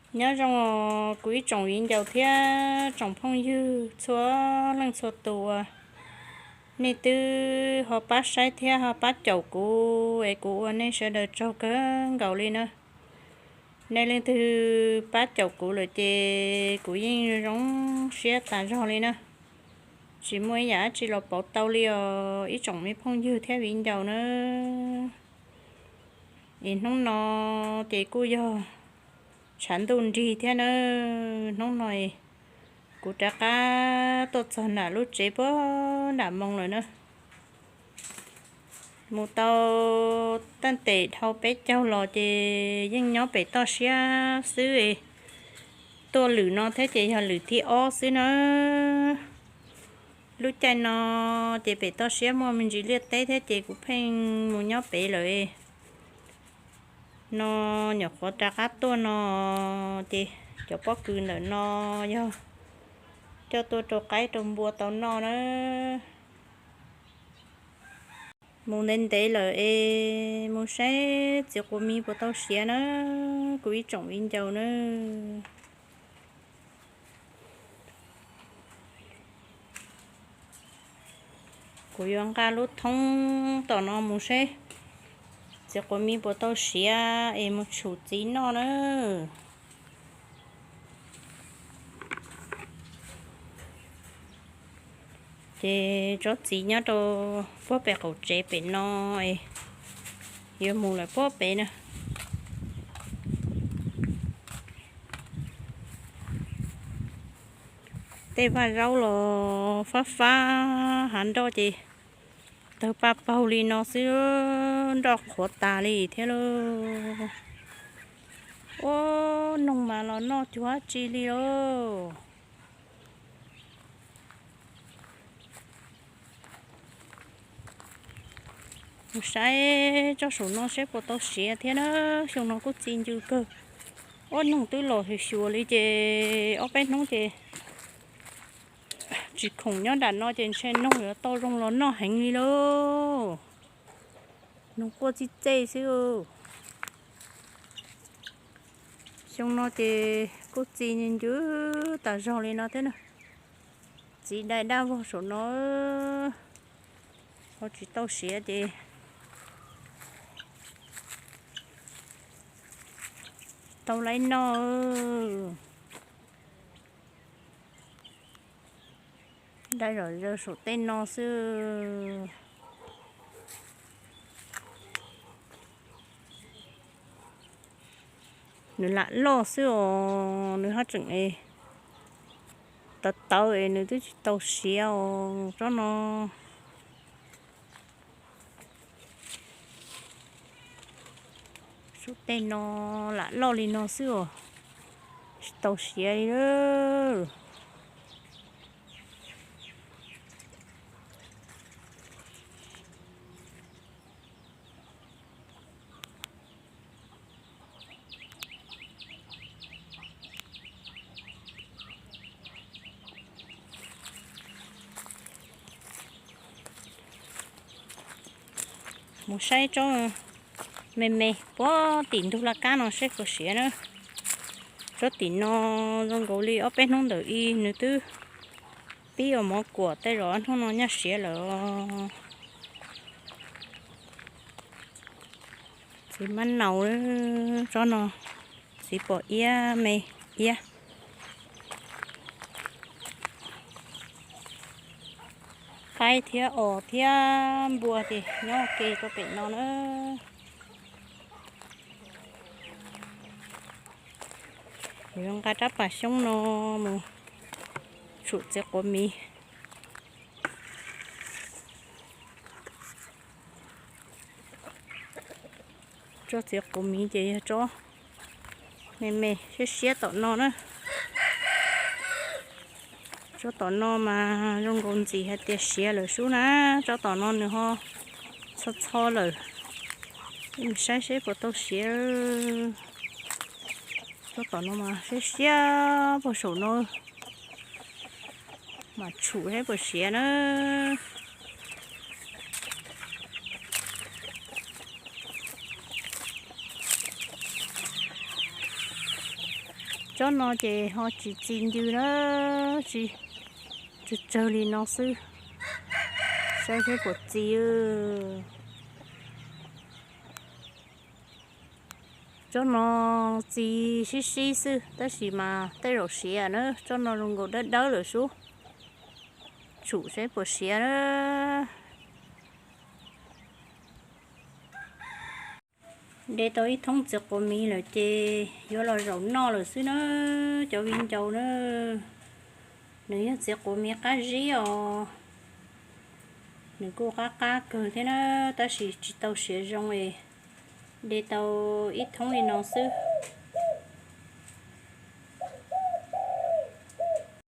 Nyob zoo kuv ib tsoom viv ncaus thiab tsoom phooj ywg txhua leej txhua tus uas nej twb ho pab saib thiab ho pab caum kuv es kuv ua nej sawv daws tsaug kawg nkaus li na. Nej leej twg pab caum kuv lawm ces kuv yeej zoo siab tas zog li na. Tsis muaj ib yam dab tsi los pauv tau li os ib tsoom me phooj ywg thiab viv ncaus na. Es hnub no ces kuj yog tshav ntuj nrig thiab na. Hnub no kuv rov qab tuaj txog nram lub tsev puag nram moo lawm na. Mus tau tag nrho dhau peb caug los ces yeej nyob pem toj siab xwb. Tuaj lwm no thiab ces yog lwm thib ob xwb na. Lub caij no ces pem toj siab muaj me ntsis liaj teb thiab ces kuv pheej mus nyob pem lawm. No nyuam qhuav rov qab tuaj no ces cov pob kws ntawm no yog coj tuaj rau qaib rau npua tau noj na. Mus ntev ntev lawm es mus saib txiv quav miv puas tau siav na, kuv ib tsoom viv ncaus na. Kuv yuav nqa lub thoob tom no mus seb txiv quav miv puas tau siav es mus tshum txiv noj na. Ces tsob txiv nyob rau puag pem qaum tsev pem no, yuav mus lawm puag pem na. Tej vaj zaub los fab fab hav nroj ces tawg paj paug li no xwb, nroj qhuav tas li thiab lauj. Ua noog mas los noj cuag dab tsi li lauj. Mus saib tsob saum no seb puas tau siav thiab na. Xyoo no kuj txi ncw kawg. Ua noog twb los xyuas xyuas li ces ob peb hnub ces tsis khoom nyob nram no ces ntshe noog yuav tau zoo los noj heev li lauj. Noog quaj txij txej xwb. Xyoo no ces kuj txi ncw tas zog li no thiab na. Txiv dai dab vog saum no ho tsis tau siav ces tau laib noj. Dai zom zaws saum tej no xwb. Nws lam loj xwb os, nws haj tseem es tawv tawv es nws twb tsis tau siav os tsob no. Saum tej no lam loj li no xwb os, tsis tau siav li. Mus saib tsob me me puag tim ntug laj kab no seb puas siav na. Tsob tim no zoo nkaus li ob peb hnub ntawm i nws twb pib ua mov kuam tej zaum ob hnub no nyaj siav lawm. Txiv mab naus, tsob no txiv pom iab me iab. Qaib thiab os thiab npua ces nyob ua ke rau pem no na. Kuv yuav nqa rab pas xyoob no mus tshum txiv quav miv. Tsob txiv quav miv ces yog tsob me me siab siab tom no na. Tsob tom no mas zoo nkaus ntxim hais tias siav lawm sub na. Tsob tom no nws ho txho txho lawm. Saib seb puas tau siav. Tsob tom no mas siab siab puag saum no. Mam tshum seb puas siav na. Tsob no ces ho tsis txi ncw na, tsis, tsawg tsawg li no xwb. Saib seb puas txi. Tsob no txi sib sib xwb tab sis mas tej zaum siav na, tsob no zoo nkaus dawb dawb lawm sub. Tsum seb puas siav na. De tau ib thoob txiv quav miv lawm ces yuav los zaum noj lawm xwb na, cov viv ncaus na. Nws yog txiv quav miv qab zib os. Nws kuj qab qab kawg thiab na, tab sis tsis tau siav zoo es de tau ib thoob li no xwb.